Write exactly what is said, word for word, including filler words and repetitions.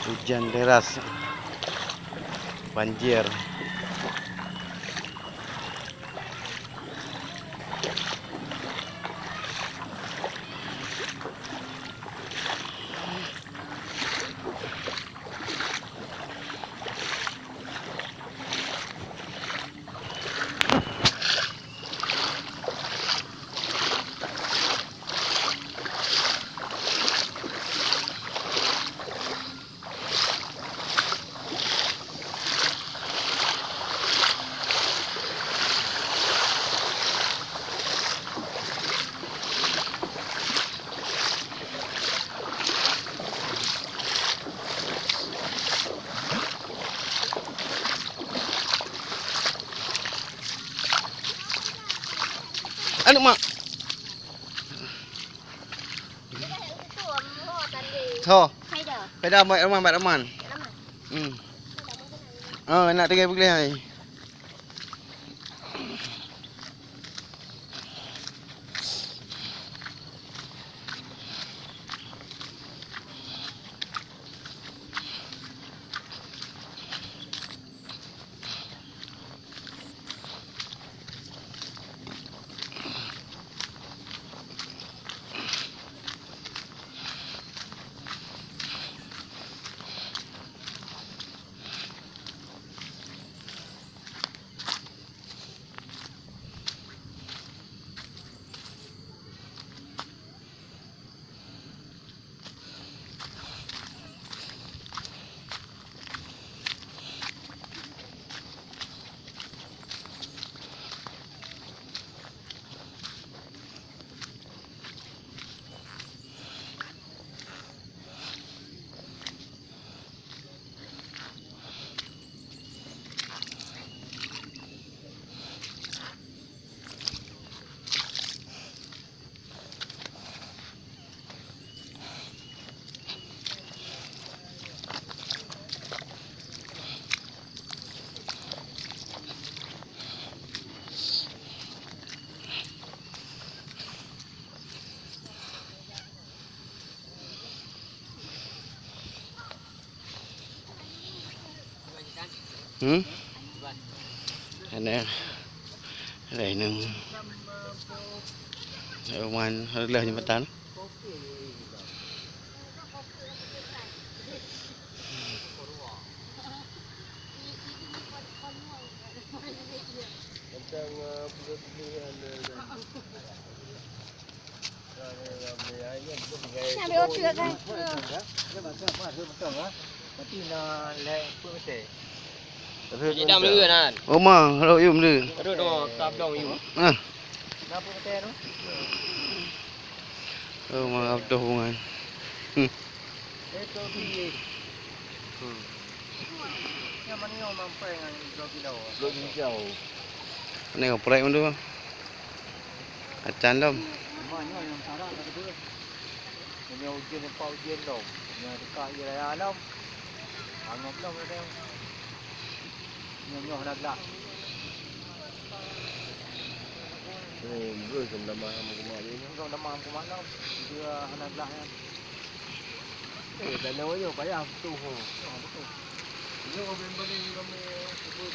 Hujan deras, banjir. Aneuk mak. Tho. Peda Mat Rahman, Mat Rahman. Hmm. Oh, nak tinggai peugleh hai. Hmm? Ada. Ada inong. Uman, ada jembatan. Oma, kalau yum tu. Ah. Oma, abdoh bungan. Hmm. Hmm. Ni oprek tu. Acan lom. Nyoe ujeuen, empat ujeuen lom. Nyoe dekat ie raya lom. Angob lom ada. Nyoe, nyoe hana glak. Oh, betul, sama-sama sama kumat ni. Nyoe sama kumat lom. Dia hana glak nyan. Eh, danau nyoe payah betul. Oh, betul. Nyoe bagi-bagi kami sebut.